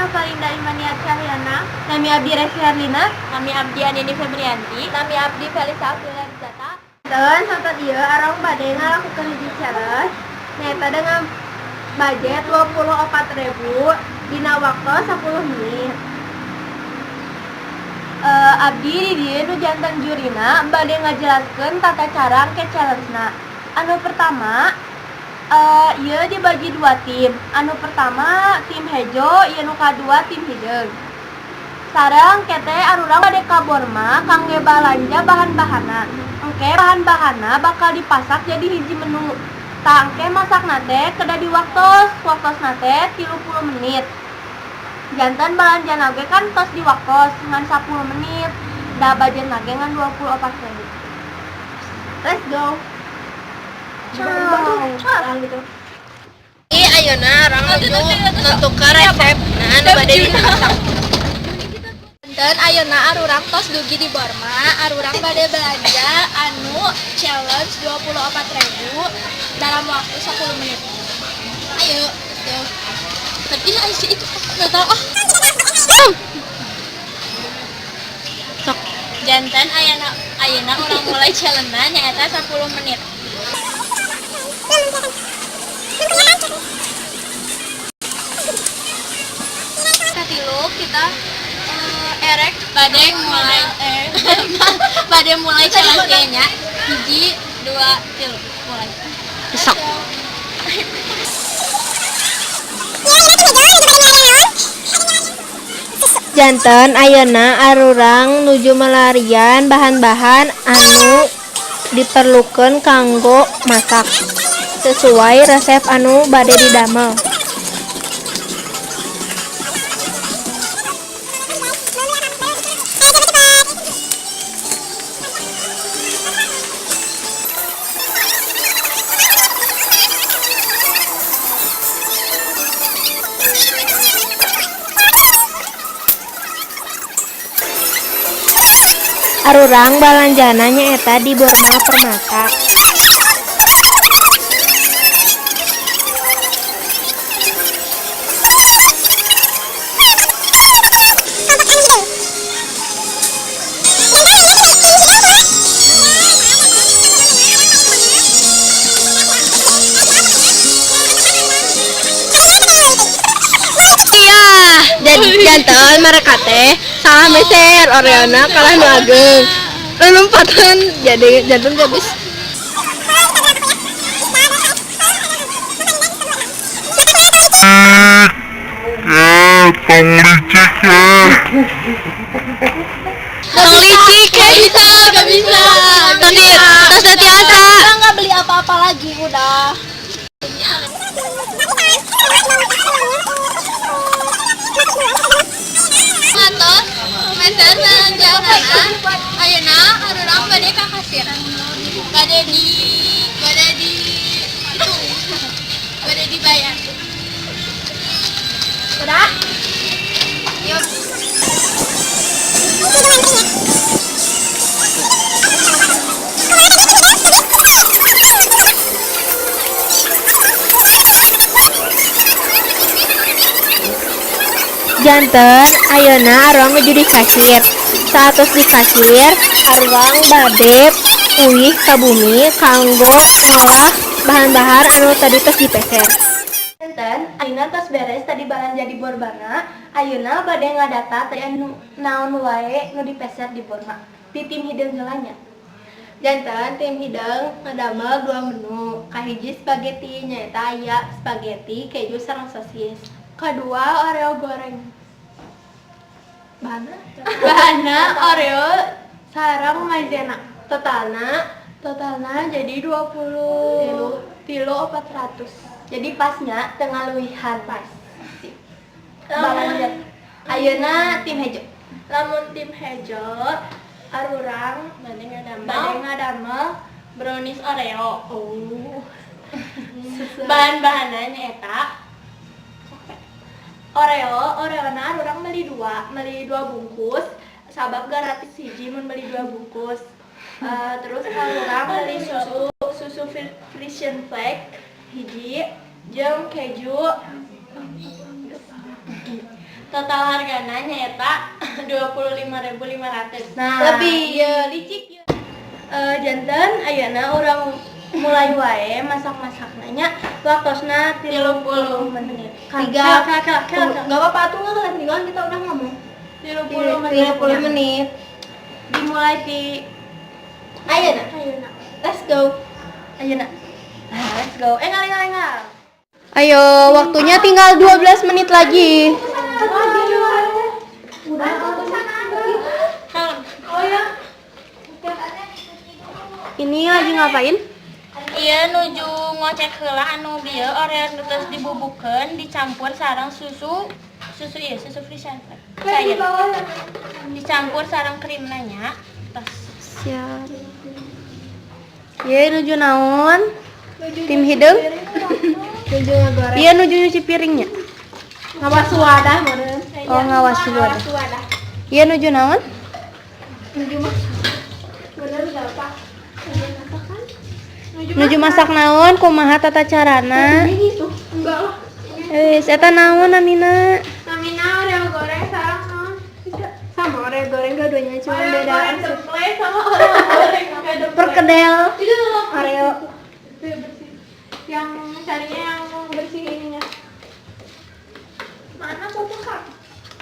Novalinda Imania Cahyana. Nami abdi Revi Herlina. Nami abdi Anini Febrianti. Nami abdi Felisa Aprilia Rizata. Dan sonten ieu arurang bade ngalakukeun hiji challenge nyaeta dengan budget 24.000 dina waktu 10 menit. Abdi di dieu nu janten jurina bade ngajelaskeun tata cara ke challenge-na. Anu pertama, ieu dibagi dua tim. Anu pertama tim hejo, ieu nu kadua tim hideung. Sareng kete arurang bade ka Borma kangge balanja bahan-bahanna. Engke bahan-bahanna bakal dipasak jadi hiji menu. Tah, engke masakna teh kedah diwaktos, waktosna teh 30 menit. Janten balanjana ge kan tos diwaktos ngan 10 menit. Da budgetna ge ngan 24.000. Let's go. Ciao. Gitu. Ih, ayeuna urang nuju nentukeun resep nah anu bade dimasak. Dan ayeuna arurang tos dugi di Borma, arurang bade belanja anu challenge 24.000 dalam waktu 10 menit. Ayo, let's go. Tapi ah, itu nggak tahu ah. Sok. Janten ayeuna ayeuna urang mulai challenge nyaeta 10 menit. Katilu kita erek Bade mulai bade mulai challenge nya. Hiji, dua, tilu, mulai. Sok. Janten ayeuna arurang nuju melarian bahan-bahan anu diperlukeun kanggo masak sesuai resep anu bade didamel. Arurang balanjana nyaeta di Borma Permata. Iya, jadi janten mereka teh salah meser Oreona kalah nu ageng. Lompatan jadi janten gak bisa. Eh, tong licik ya. Tong licik, Gak bisa, gak bisa. Tong di tos teu tiasa. Kita nggak beli apa-apa lagi udah. Ngatos meser belanjaanana ayeuna arurang bade ka kasir. Bade di hitung. Bade dibayar. Udah? Yuk. Janten ayeuna arurang nuju di kasir. Saatos di kasir, arurang bade uih ka bumi kanggo ngolah bahan-bahan anu tadi tos dipeser. Janten ayeuna tos beres tadi balanja di Borbana, ayeuna bade ngadata tadi anu naon wae nu dipeser di Borma. Di tim hideung heula nya. Janten tim hideung ngadamel dua menu. Kahiji spaghetti, nyaeta aya spaghetti keju sareng sosis. Kedua Oreo goreng. Bahanna? Bahanna Oreo sareng maizena. Totalna Totalna jadi 20 tilu 400. Jadi pasnya teu ngaluwihan pas. Balanja. Ayeuna tim hejo. Lamun tim hejo arurang Bade ngadamel bade ngadamel brownies Oreo. Oh. Bahan-bahanna nyaeta Oreo, Oreona arurang beli dua bungkus, sabab gratis hiji mun beli dua bungkus. Terus arurang beli susu susu Frisian Flake hiji jeung keju. Total hargana nyaeta 25.500. Nah, lebih ya licik ya. Janten ayeuna urang mulai wae masak-masak nanya waktosna 30 menit. Tiga. Kak. Gak apa-apa tuh, nggak ketinggalan, kita udah ngomong. 30 menit. 30 menit. Dimulai di Ayeuna. Ayeuna. Let's go. Ayeuna. Nah, let's go. Engal engal engal. Ayo, waktunya tinggal 12 menit lagi. Ini lagi ngapain? Iya, nuju ngocek heula anu bieu Oreo nu tos dibubukeun dicampur sareng susu susu ieu susu frisan. Cair. Dicampur sareng krimna nya. Tos. Siap. Ye nuju naon? Tim hideung? Nuju ngagoreng. Iya, nuju nyuci piringnya. Ngawas wadah meureun. Oh, ngawas wadah. Iya, nuju naon? Nuju masak. Bener gak apa? Nuju masak naon? Kumaha tata carana? Gitu. Enggak lah. Eh, eta naon namina? Namina Oreo goreng sareng naon? Sama Oreo goreng dua-duanya, cuma beda Goreng sama Oreo goreng beda. Perkedel. Itu loh. Oreo. Bersih. Yang carinya yang bersih ininya. Mana kukusan?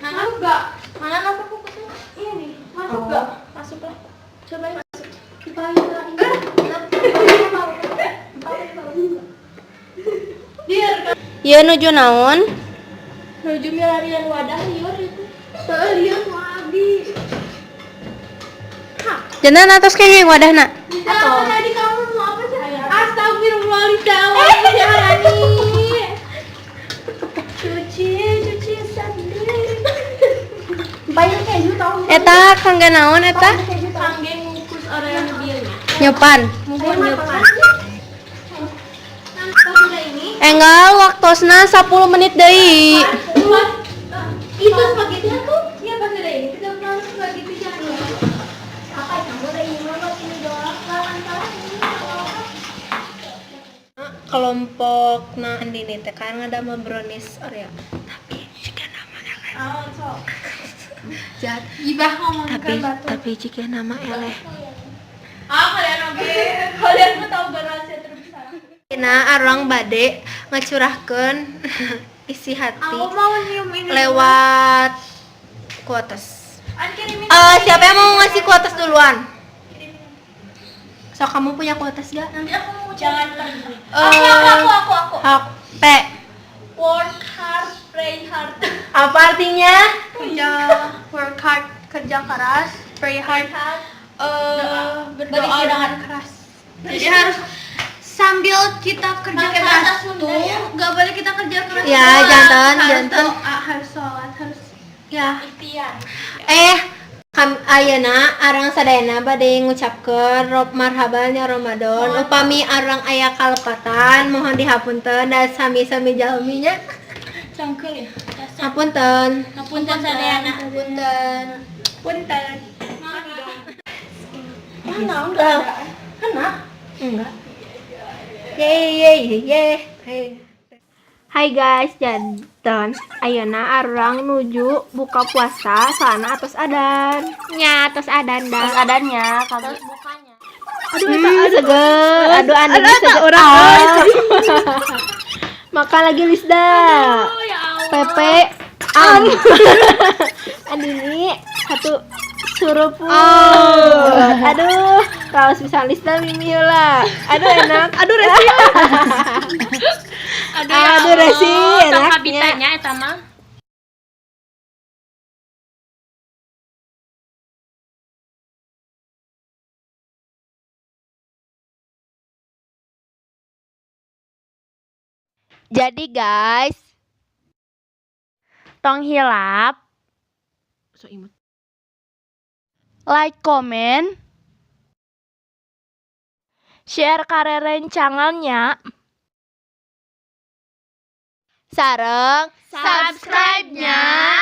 Mana? Masuk gak? Mana napa kukusnya? Iya nih, masuk gak? Masuk lah. Coba ya. Masuk. Iya, nuju naon? Nuju milarian wadah liur itu. Liur mau abdi. Jangan atas kayaknya yang wadahna. Atau tadi kamu mau apa sih? Astagfirullahaladzim. Cuci, cuci sendiri. Banyak keju tau. Eta kangge naon eta? Kangge ngukus Oreo nu bieu nya. Nyopan. Muhun nyopan. Enggal waktosna 10 menit deui. Itu spagettinya tuh. Iya, pas udah ini kita mau spaghetti, jangan lupa. Apa kamu udah ini mah buat ini doang. Lawan salah ini apa? Kelompok na Andini teh kan ngadamel brownies Oreo. Tapi jika nama eleh. Jahat. Gibah ngomong Tapi tapi jika nama eleh. Ah, kalian oke. Kalian mah tahu gak rahasia terbesar. Nah, arang bade ngacurahkeun isi hati Aku mau nyium ini. Lewat quotes. An kirimin. Siapa yang mau ngasih quotes duluan? So, kamu punya quotes gak? Nanti aku mau Jangan pernah. Aku. Aku. P. Work hard, pray hard. Apa artinya? Kerja, work hard, kerja keras, pray hard, berdoa dengan keras. Jadi harus sambil kita kerja Pakai keras bahasa Sunda tuh, ya? nggak boleh kita kerja keras Ya, doang. jantan, harus jantan. doa, harus sholat, harus Ya. Ikhtiar. Kam ayeuna arang sadayana bade ngucapkeun rob marhaban ya Ramadan. Upami arang aya kalepatan mohon dihapunten dan sami-sami jalmi nya. Cangkeul ya. Hapunten. Hapunten sadayana. Punten. Punten. Mana enggak? Kena? Enggak. Ye ye ye ye. Hey. Hai guys, janten ayeuna arurang nuju buka puasa soalna atos adan. Nya atos adan dah. Terus adannya kami. Terus bukanya. Aduh, seger. Aduh, anu seger. Makan lagi Lisda. Oh ya Allah. Pepe am. Andini satu suruput. Aduh, raos bisa Lisda mimi lah. Aduh enak. Aduh resi. Aduh, ya Aduh, Resi, Allah. Tong enaknya. habitanya eta mah. Jadi guys, Tong hilap. Like, comment, share karerencangannya, sareng subscribe-nya.